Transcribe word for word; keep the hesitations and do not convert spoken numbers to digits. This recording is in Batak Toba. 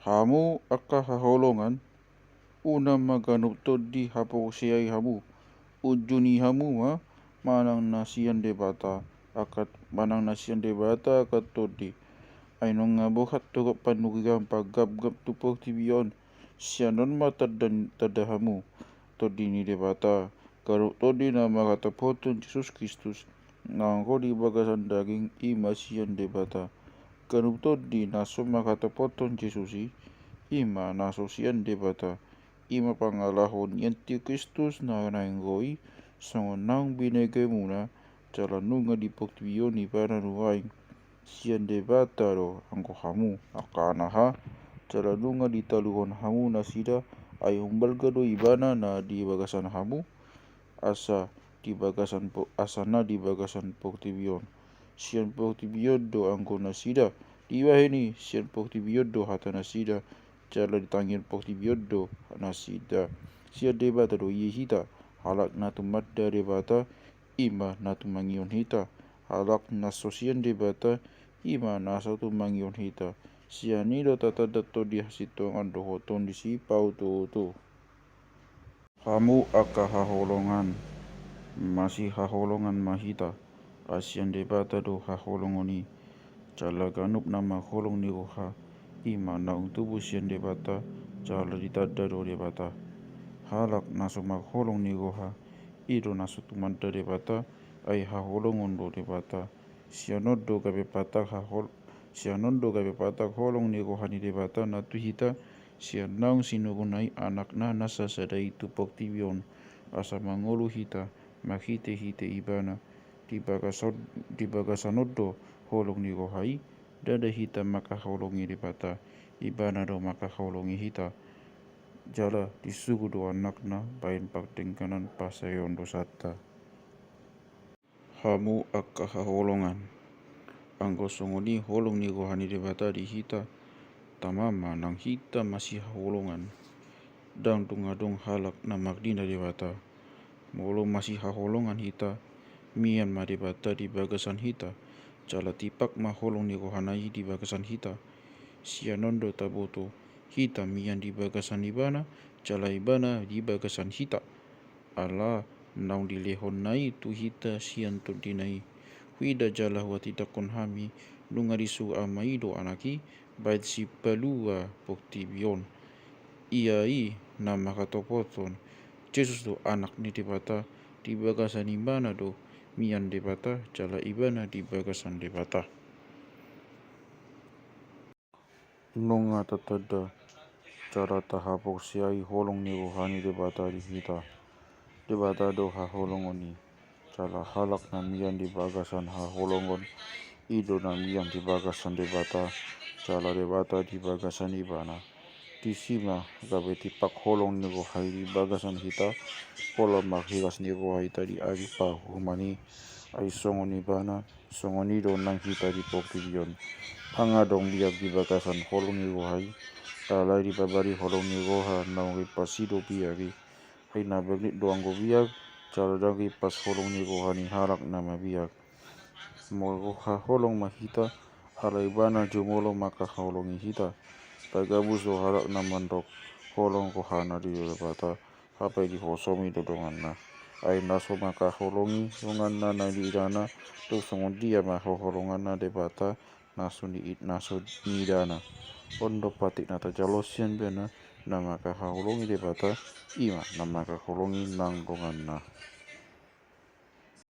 Hamu angka haholongan, unang ma ganup tondi haporseai hamu. Unjuni hamu ma manang na sian Debata angka, manang na sian Debata angka tondi. Ai nunga bohat torop panurian panggapgap tu portibi on, sian on ma tanda, tanda hamu tondi ni Debata. Ganup tondi na marhatopothon Jesus Kristus, na ro di bagasan daging, i ma sian Debata. Ganup tondi na so marhatopothon Jesus i, i ma na so sian Debata. I ma pangalaho ni antikristus na naeng ro i, songon naung binegemuna, jala nunga di portibi on ibana nuaeng. Sian Debata do anggo hamu angka anaha, jala nunga ditaluhon hamu nasida, ai umbalga do ibana na di bagasan hamu, asa di bagasan po-, asa na di bagasan portibi on. Sian portibi on do anggo nasida, dibahen i sian portibi on do hata nasida, jala di tangiang portibi on do nasida. Sian Debata do i hita, halak na tumanda Debata, i ma na tumangihon hita, halak na so sian Debata, i ma na so tumangihon hita. Sian i do tatanda tondi hasintongan dohot tondi sipautuutu. Hamu angka haholongan, masihaholongan ma hita, ai sian Debata do haholongon i. Jala ganup na marholong ni roha, i ma naung tubu sian Debata, jala ditanda do Debata. Halak na so marholong ni roha, i do na so tumanda Debata, ai haholongon do Debata. Sian on do gabe patak hahol-, sian on do gabe patak holong ni roha ni Debata na tu hita, sian naung sinuruna i Anakna na sasada i tu portibi on, asa mangolu hita marhitehite ibana. Di bagasan, di bagasan on do holong ni roha i, ndada hita mangkaholongi Debata, ibana do mangkaholongi hita. Jala disuru do Anakna bahen pardengganan parsaeon dosanta. Hamu angka haholongan, anggo songon i holong ni roha ni Debata di hita, tama ma nang hita masihaholongan. Ndang dung adong halak na mardina Debata. Molo masihaholongan hita, mian ma Debata di bagasan hita, jala tipak ma holong ni rohana i di bagasan hita. Sian on do taboto, hita mian di bagasan ibana, jala ibana di bagasan hita. Ala naung dilehonna i tu hita sian tondina i. Huida jala huhatindanghon hami, nunga disuru Ama i do Anak i, bahen sipalua portibi on. Ia i na mangkatopot on, Jesus do Anak ni Debata, di bagasan ibana do mian Debata, jala ibana di bagasan Debata. Nunga tatanda, jala tahaporseai holong ni roha ni Debata di hita. Debata do haholongon i, jala halak na mian di bagasan haholongon, i do na mian di bagasan Debata, jala Debata di bagasan ibana. Disi ma gabe tipak holong ni roha i di bagasan hita, pola marhiras ni roha hita di ari parumaen i, ai songon ibana, songon i do nang hita di portibi on. Ndang adong biar di bagasan holong ni roha i, alai dipabali holong ni roha naung rimpas i do biar i. Ai na bernit do anggo biar, jala ndang rimpas holong ni roha ni halak na mabiar. Molo haholong ma hita, ala ibana jumolo mangkaholongi hita. Pagabus do halak na mandok holong rohana di Debata, hape dihosomi do donganna. Ai na so mangkaholongi donganna na niidana, tung songon dia ma haholonganna Debata na so ni-, na so niidana. On do patik na tajalo sian ibana, na mangkaholongi Debata, i ma na mangkaholongi nang donganna.